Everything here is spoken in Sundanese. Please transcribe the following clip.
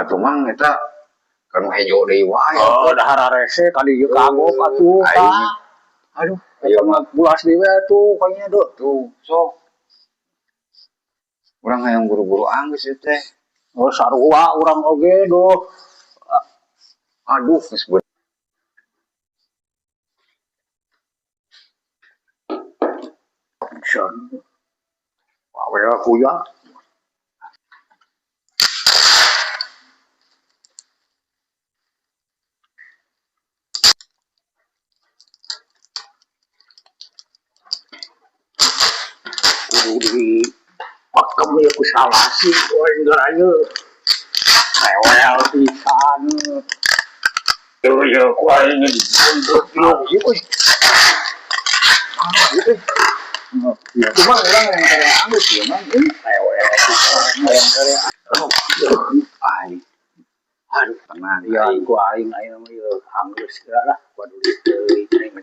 Atuh, Mang, eta kan hejo deui wae. Oh, dahar rese kali ieu kagok atuh. Aing. Tah. Aduh, Ayo mah pulas deui we atuh kayaknya duh. Tuh, sok. Urang hayang buru-buru anggeus ieu teh. Oh, sarua urang oge duh. Aduh, geus Pisan. Wawe kuya. Kudu di pakem ya ku salasi we geura ieu. Rewel pisan. Tuh ya, ku aing dibuntut Ah, ieu euy. Ah, ieu euy. Ya, cuma urang yang kare anggeus ya, Mang. Euy, Rewel pisan yang kare. Aing. Aduh, Tenang, ya aing. ku aing aing mah ieu anggeus lah, waduh teuing aing.